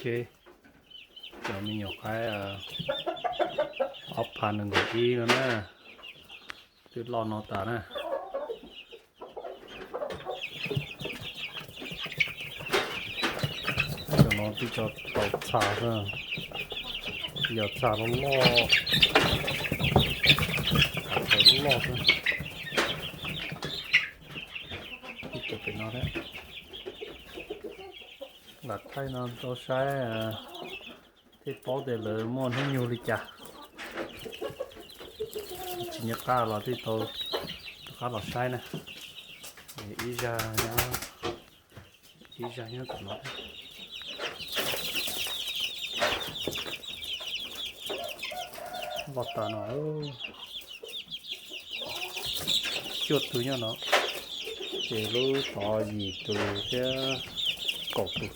Ok, cov me nyuam qaib ob phav nees nkaum ib no na, twb loj no tas na. Cov no twb tso tau txha xwb, yog txha loj loj, txha loj loj xwb. Twb cov pem no thiab. Lam thaij no rau saib, thiaj paub tias lawv muaj hnub nyoog li cas. Tsis nco qab los thiaj tau rov qab los saib na. Ib zag nyob, ib zag nyob tom no. Loj tas no, cuaj tug nyob no, ces lub tod yim tus thiab kaum tus.